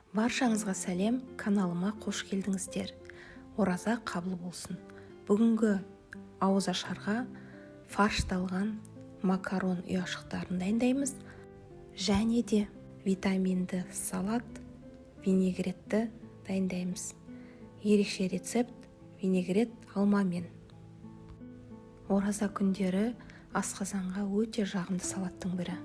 Баршаңызға сәлем, каналыма қош келдіңіздер. Ораза қабыл болсын. Бүгінгі ауызашарға фаршталған макарон ұяшықтарын дайындаймыз. Және де витаминді салат, винегретті дайындаймыз. Ерекше рецепт винегрет алмамен. Ораза күндері асқазанға өте жағымды салаттың бірі.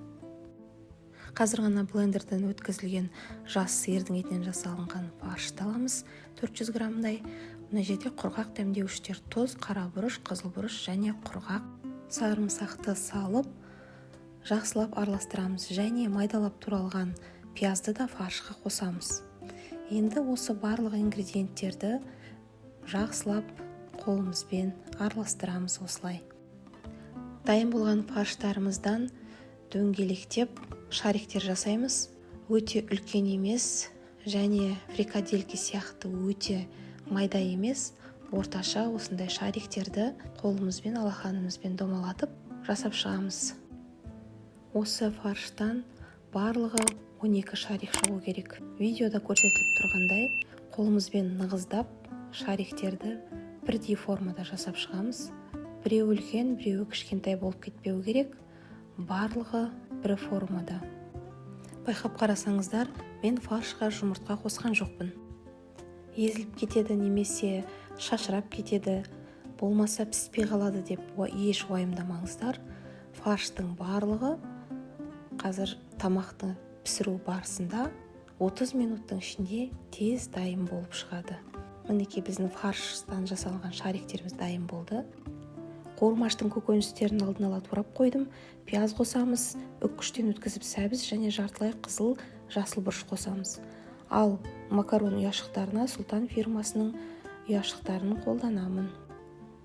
Қазір ғана блендерден өткізілген жас сиырдың етінен жасалынған фаршты аламыз, 400 граммдай. Мына жерде құрғақ дәмдеуіштер: тұз, қара бұрыш, қызыл бұрыш және құрғақ сарымсақты салып, жақсылап араластырамыз және майдалап туралған пиязды да фаршқа қосамыз. Енді осы барлық ингредиенттерді жақсылап қолымызбен араластырамыз осылай. Дайын болған фарштарымыздан дөңгелектеп шариктер жасаймыз. Өте үлкен емес және фрикадельки сияқты өте майда емес, орташа осындай шариктерді қолымызбен, алақанымызбен домалатып жасап шығамыз. Осы фарштан барлығы 12 шарик шығу керек. Видеода көрсетіліп тұрғандай, қолымызбен нығыздап, шариктерді бірдей формада жасап шығамыз. Біреуі үлкен, біреуі кішкентай болып кетпеу керек, барлығы бір формада. Байқап қарасаңыздар, мен фаршқа жұмыртқа қосқан жоқпын. Езіліп кетеді немесе шашырап кетеді, болмаса піспей қалады деп еш уайымдамаңыздар. Фарштың барлығы қазір тамақты пісіру барысында 30 минуттың ішінде тез дайын болып шығады. Мінекей, біздің фарштан жасалған шариктеріміз дайын болды. Қуырмаштың көкөністерін алдын ала турап қойдым. Пияз қосамыз, үккіштен өткізіп сәбіз және жартылай қызыл жасыл бұрыш қосамыз. Ал макарон ұяшықтарына Сұлтан фирмасының ұяшықтарын қолданамын.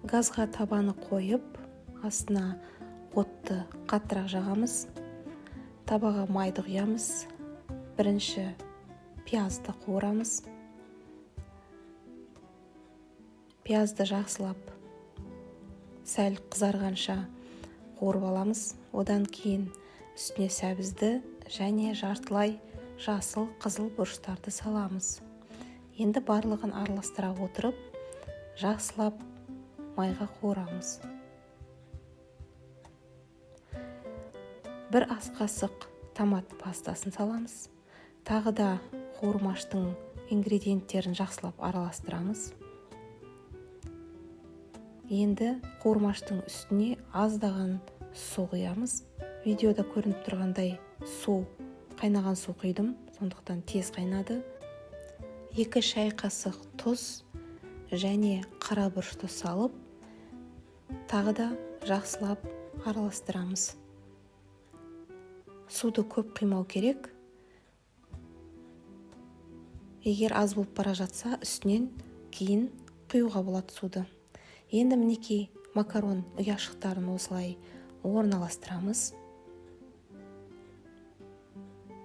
Газға табаны қойып, астына отты қаттырақ жағамыз. Табаға майды құямыз. Бірінші пиязды қуырамыз. Пиязды жақсылап сәл қызарғанша қуырып аламыз. Одан кейін үстіне сәбізді және жартылай жасыл қызыл бұрыштарды саламыз. Енді барлығын араластыра отырып, жақсылап майға қуырамыз. Бір ас қасық томат пастасын саламыз. Тағы да қуырмаштың ингредиенттерін жақсылап араластырамыз. Енді қуырмаштың үстіне аздаған су құямыз. Видеода көрініп тұрғандай, су қайнаған су құйдым, сондықтан тез қайнады. 2 шай қасық тұз және қара бұрышты салып, тағы да жақсылап араластырамыз. Суды көп құймау керек. Егер аз болып бара жатса, үстінен кейін құюға болады суды. Енді мінекей, макарон ұяшықтарын осылай орналастырамыз.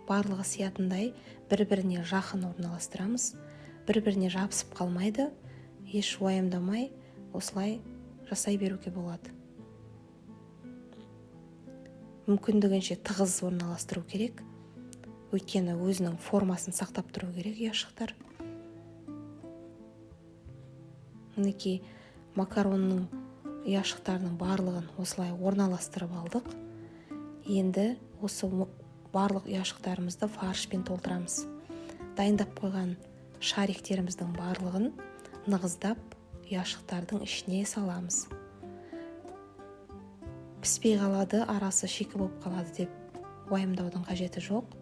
Барлығы сиятындай бір-біріне жақын орналастырамыз. Бір-біріне жабысып қалмайды, еш уайымдамай осылай жасай беруге болады. Мүмкіндігінше тығыз орналастыру керек, өйткені өзінің формасын сақтап тұру керек ұяшықтар. Мінекей, макаронның ұяшықтарының барлығын осылай орналастырып алдық. Енді осы барлық ұяшықтарымызды фаршпен толтырамыз. Дайындап қойған шариктеріміздің барлығын нығыздап ұяшықтардың ішіне саламыз. Піспей қалады, арасы шикі болып қалады деп уайымдаудың қажеті жоқ.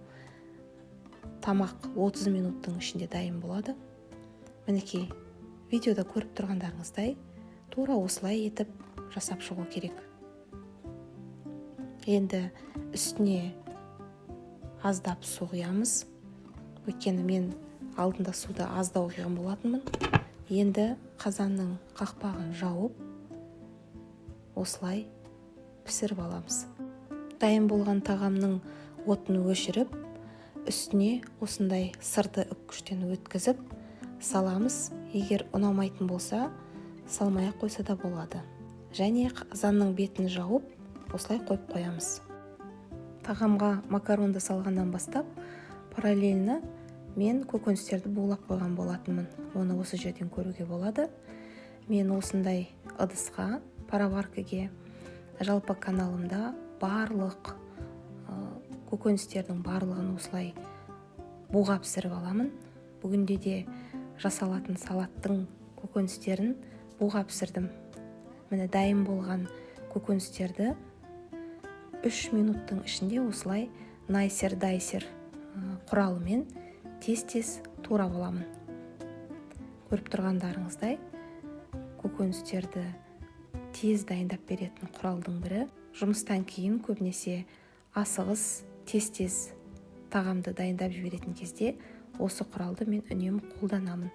Тамақ 30 минуттың ішінде дайын болады. Мінекей, видеода көріп тұрғандарыңыздай, тура осылай етіп жасап шығу керек. Енді үстіне аздап су құямыз. Өйткені мен алдында суды аздау құйған болатынмын. Енді қазанның қақпағын жауып, осылай пісіріп аламыз. Дайын болған тағамның отын өшіріп, үстіне осындай сырды үккіштен өткізіп саламыз. Егер ұнамайтын болса, салмай ақ қойса да болады. Және қазанның бетін жауып, осылай қойып қоямыз. Тағамға макаронды салғаннан бастап параллельно Мен көкөністерді булап қойған болатынмын. Оны осы жерден көруге болады. Мен осындай ыдысқа, пароваркаге, жалпы каналымда барлық көкөністердің барлығын осылай буға пісіріп аламын. Бүгінде де жасалатын салаттың көкөністерін буға пісірдім. Міне, дайын болған көкөністерді 3 минуттың ішінде осылай найсер-дайсер құралымен тез-тез турап аламын. Көріп тұрғандарыңыздай, көкөністерді тез дайындап беретін құралдың бірі. Жұмыстан кейін көбінесе асығыс, тез-тез тағамды дайындап жіберетін кезде осы құралды мен үнемі қолданамын.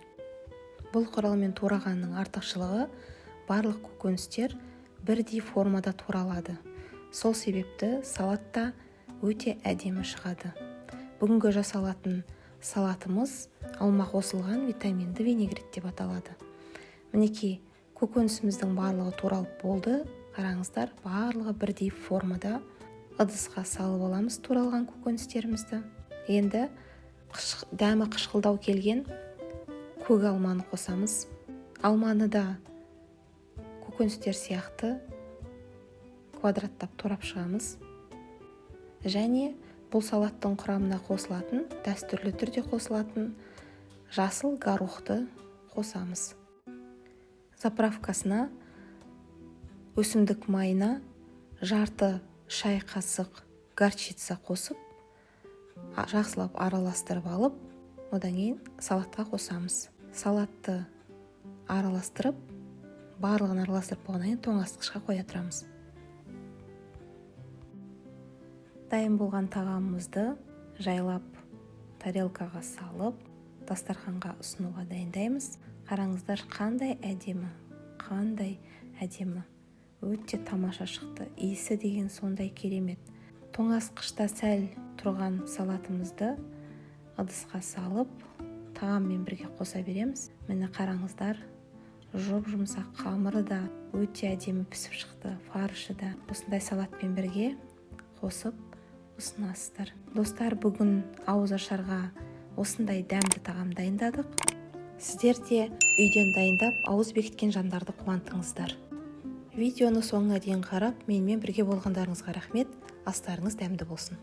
Бұл құралмен турағанның артықшылығы, барлық көкөністер бірдей формада туралады. Сол себепті салат та өте әдемі шығады. Бүгінгі жасалатын салатымыз алма қосылған витаминді винегрет деп аталады. Мінекей, көкөнісіміздің барлығы туралып болды. Қараңыздар, барлығы бірдей формада. Ыдысқа салып аламыз туралған көкөністерімізді. Енді дәмі қышқылдау келген көк алманы қосамыз. Алманы да көкөністер сияқты квадраттап турап шығамыз. Және бұл салаттың құрамына қосылатын, дәстүрлі түрде қосылатын жасыл горохты қосамыз. Заправкасына өсімдік майына жарты шай қасық горчица қосып, жақсылап араластырып алып, одан кейін салатқа қосамыз. Салатты араластырып, барлығын араластырып болғаннан кейін тоңазытқышқа қоя тұрамыз. Дайын болған тағамымызды жайлап тарелкаға салып, дастарханға ұсынуға дайындаймыз. Қараңыздар, қандай әдемі, қандай әдемі, өте тамаша шықты. Иісі деген сондай керемет. Тоңазытқышта сәл тұрған салатымызды ыдысқа салып, тағаммен бірге қоса береміз. Міне, қараңыздар, жұп-жұмсақ, қамыры да өте әдемі пісіп шықты, фаршы да. Осындай салатпен бірге қосып ұсынасыздар. Достар, бүгін ауызашарға осындай дәмді тағам дайындадық. Сіздер де үйден дайындап, ауыз бекіткен жандарды қуантыңыздар. Видеоны соңына дейін қарап, менімен бірге болғандарыңызға рахмет. Астарыңыз дәмді болсын.